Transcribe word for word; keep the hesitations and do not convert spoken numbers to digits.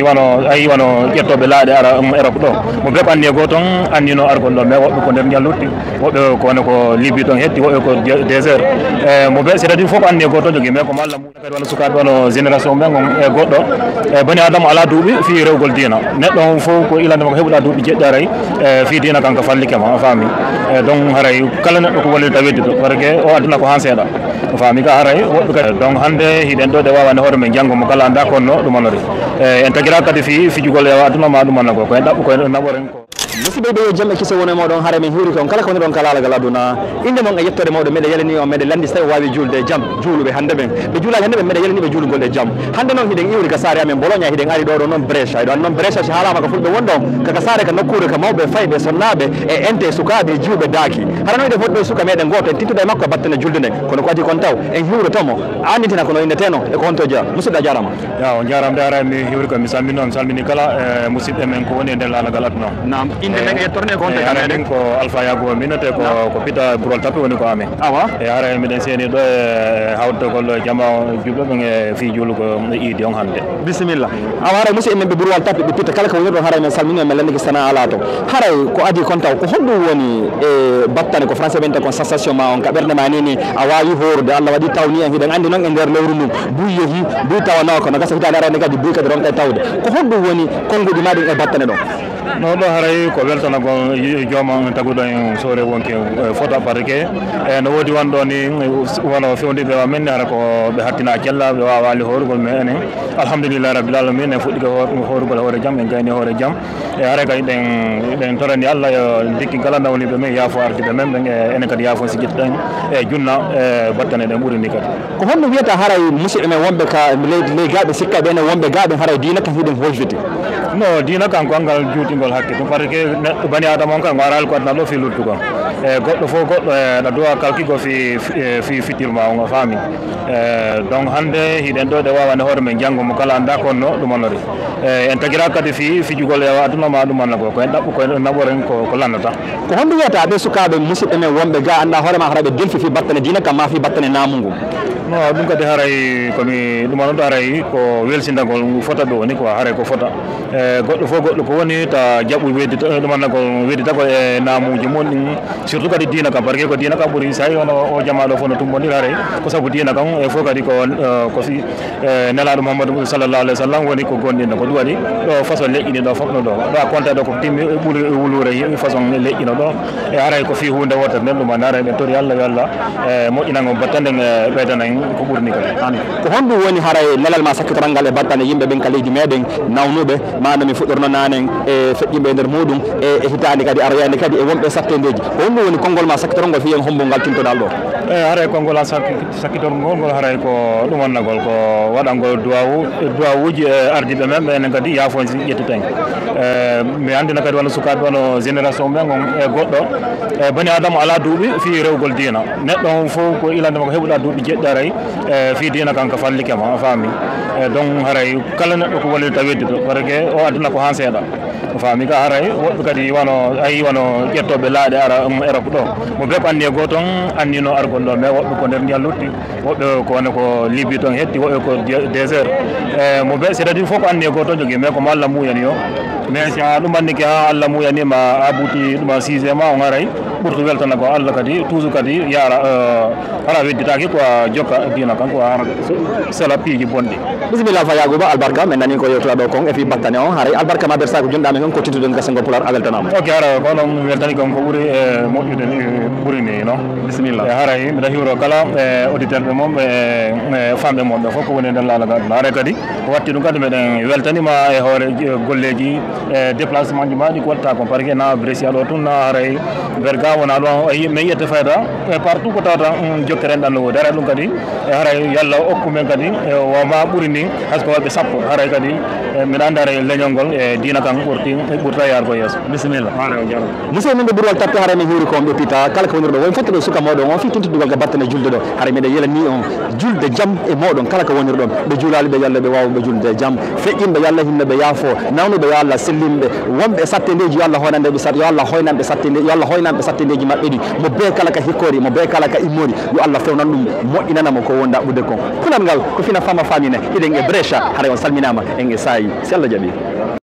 Wano, ayi, wano ƴettooɓe laaɗe ara, um, Europe ɗo. Mo beɓ anni e gooto on, annino argol ɗo, mais woɓɓe ko nder njallutti, woɓɓe ko wano ko Libye ɗon hetti, woɓɓe ko de-, désert. E, mo beɓ, c'est-à-dire fof ko anni e gooto jogi, mais ko mo Allah mu-, kadi wano sukaaɓe, wano génération men on e goɗɗo. E, bani Adama alaa duuɓi fii rewgol diina. Neɗɗo on fof ko ilande mo ko heɓuɗa duuɓi jeɗɗi aray, e, fii diina kan ko fallike ma, a faami. E, donc haray kala neɗɗo ko wallirta weddito, parce que o aduna ko han seeɗa. A faami ka haray, woɓɓe kadi. Donc hannde hiɗen ɗo ɗe waawani hoore men janngo mo kala annda ko no ɗum anori. E, en tagira kadi fii fijugol e aduna ma ɗum anna ko, ko en ɗaɓɓu ko en naɓoren ko. Musidɓe ɓe yo jam e kise wone moɗon, haray min hiwri kon kala ko woni ɗon ka laalagal aduna. Innde mon e yettoode mawɗo, meɗen yalini on, meɗen lanndi si tawi o waawi juulde e jam, juuluɓe hannde ɓen. Ɓe juulaali hannde ɓen, meɗen yalini ɓe juulugol e jam. Hannde noon hiɗen iwri ka saare amen Bologna, hiɗen ari ɗo ɗo noon Brescia. Hiɗo anndi noon Brescia si haalaama ko fulɓe won ɗon, ka, ka saare ka nokkuure ka mawɓe fayɓe sonnaaɓe e ente sukaaɓe e jiwɓe daaki. Hara noon hiɗen foti ɗo e suka meɗen gooto, en tintude e makko e battane julde nden. Kono ko adii kon taw, en hiwroto mo, anndintina ko no inneteno e ko honto jeyaa. Musidɗo a jaaraama. Ya, on jaaraama de, haray mi hiwri ko mi salmini on, mi salmini kala, e, musidɓe men ko woni e nder laalagal aduna. Naam, innde nden e yettoode nden ko honto e haray min ko Alpha Yakuba mi innete ko, ko Pita Burol Tappi woni ko amen. Awa. E haray miɗen seeni ɗo e hawtugol jama julɓe ɓen e fii juulugol iidi on hannde. Bisimilla. Awa, haray musidɓe men ɓe Burwal Tappi, ɓe Pita kala ko woni ɗon, haray men salmini, men lanndike sana alaa to. Haray ko adii kon taw, ko honɗum woni e battane ko français ɓen ta kon sensation ma on ka ɓernde ma ni, ni a waawi hoorude, Allah waɗi taw ni en hiɗen anndi noon e nder lewru ndun, buy yehi, buy tawanoo ko no gasa hitaande arande kadi buy kadi ronka e tawde. Ko honɗum woni konnguɗi ma ɗin e battane ɗon? No, ɗo haray ko weltanagol jooma on taguɗo en sowre wonki, e, fota, parce que, e, no woodi wonɗo ni, e, wano fewndiiɓe amen ni, hara ko ɓe hattina cella, ɓe waawaali hoorugol, mais enen, alhamdulillahi rabbil alamin, en fuɗɗike hoor-, hoorugol hoore jam, en gayni hoore jam. E haray kadi ɗen, ɗen torani Allah yo ndikki kala nawniiɓe men, yaafo ardiiɓe men ɓen, e enen kadi yaafo si ƴettuɗen, e junna, e battane ɗen ɓuri ni kadi. Ko honno wiyata haray musidɓe men wonɓe ka ley, ley gaaɓe, sikka ɓe ene wonɓe gaaɓe haray diina kan hiɗen holfiti? No, diina kan ko angal juutingol hakke tun, parce que neɗɗo bani Adama on kan o araali ko aduna ɗo fii luttugol. E goɗɗo fof goɗɗo e ɗa duwa kalkigo fii, fii, fii fitir ma on, a faami. E, donc hannde hiɗen ɗo ɗe waawani hoore men janngo mo kala annda ko no ɗum anori. E, en tagira kadi fii fijugol e aduna ma ɗum anna ko, ko en ɗaɓɓu ko en naɓoren ko, ko lannata. Ko honɗum wiyata ɓe sukaaɓe musidɓe men wonɓe ga annda hoore ma hara ɓe delfi fii battane diina kam ma fii battane naamu ngu? No, ɗum kadi haray ko mi ɗum annoɗo haray ko welsindagol ngu fota ɗo woni quoi, haray ko fota. E, goɗɗo fof goɗɗo ko woni ta jaɓɓu weddita-, ɗum annagol wedditagol e naamuuji mon ɗin, surtout kadi diina kam, parce que ko diina kam ɓuri, so tawi ono o jamaɗo fof no tumbondir haray, ko sabu diina kam e fof kadi ko, e, ko fi, e, Nelaaɗo Muhammadu sallallahu alaihi wa sallam woni ko gonɗinɗo, ko ɗum waɗi ɗo façon leƴƴini ɗo fof no ɗo. Ɗo a konta ɗo ko timmi ɓuri wuluure façon leƴƴino ɗo. E haray ko fii huunde wootere nden ɗum anna haray ɓe tori Allah yo Allah, e, moƴƴinan on battane nden, e, ɓeydana en ko ɓuri ni kadi. Amin. Ko honɗum woni haray nelal ma sakkitoral ngal e battane yimɓe ɓen ka leydi meɗen nawnuɓe, ma no mi fuɗɗorno nanen e feƴƴinɓe e nder muɗum, e, e hitaande kadi aroyaande kadi e wonɓe sattendeeji? Ko honɗum woni konngol ma sakkitorol ngol fii en hombo ngal tintoɗal ɗo? E haray konngol an sakki-, sakkitorgol ngol haray ko ɗum annagol ko waɗangol duwawu, duwawuuji e ardiiɓe men ɓe enen kadi yaafo si ƴettiten. E, mi anndina kadi wano sukaaɓe wano génération men on e goɗɗo. E, bani Adama alaa duuɓi fii rewgol diina. Neɗɗo on fof ko ilande mo ko heɓuɗa duuɓi jeɗɗi aray, e, fii diina kan ko fallike ma, a faami. E, donc haray kala neɗɗo ko wallirta weddito, parce que o aduna ko han seeɗa. A faami ka haray woɓɓe kadi wano, ayi wano ƴettooɓe laaɗe ara, um, Europe ɗo. Mo beɓ anni e gooto on annino argol ɗo, mais woɓɓe ko nder ndiyan lutti. Woɓɓe ko wano ko Libye ton hetti, woɓɓe ko de-, désert. E, mo be, c'est-à-dire fof ko anniya gooto jogi, mais ko mo Allah muuyani o. Mais si a ɗum anni ke ha Allah muuyani ma, a buti ɗum a siise ma on haray, ɓurtu weltana ko Allah kadi, toujours kadi yaara, e, hara wedditaaki ko a jokka diina kan, ko a hara sala piiji bonɗi. Bisimilla Fa Yakuba, albarka, men nani ko yewtuɗa ɗo kon, e fi battane on, haray albarka ma bersaako jonɗa men on, ko tintuɗen gasangol Pulaar, a weltanama. Ok, hara ko onon weltani kon ko ɓuri, e, moƴƴude ni, ɓuri ni, non? Bisimilla. E haray, mbiɗa hiwro kala, e, auditeur ɓe mon, ɓe, e, famɓe mon ɓe fof ko woni e nder laalagal aduna. Haray kadi, ko watti ɗum kadi, meɗen weltanima e hoore, e, golleji, e, déplacement ji ma ɗi ko watta kon. Parce que na Brescia ɗo tun, na haray Bergamo, na ɗum, e, min yette fayda, e, partout ko tawata, mm, jokkere en ɗan no woodi. Haray ɗum kadi, e, haray yo Allah okku men kadi, e, wa ma ɓuri ni, hay so ko waɗɓe sappo. Haray kadi, e, mbiɗa anndi haray leñol ngol, e, diina kan ɓurti, ɓurta yaar ko yeeso. Bisimilla. Haray o jarama. Musidɓe men ɓe Burwal Tappi, haray min hiwri Ko on ɓe pita kala ko wonirɗo won fottuɗo suka moɗon on fii tintiddugol ka battane julde ɗo. Hara miɗa yelani on julde jam e moɗon kala ko wonirɗon. Ɓe juulaali ɓe yalla ɓe waawa ɓe julde jam. Feƴƴinɓe yalla hinno ɓe yaafo. Nawnuɓe yo Allah sellinɓe. Wonɓe sattendeeji yo Allah hoynande ɓe sat yo Allah hoynanɓe sattende yo Allah hoynanɓe sattendeeji maɓɓe ɗi. Mo bee kala ka hikkoori mo bee kala ka immoori yo Allah fewnan ɗum moƴƴinana mo ko wonda ɓude kon. Kulal ngal ko fina fama famine hiɗen e Brescia. Haray on salminaama en e saayi si Allah jaɓi.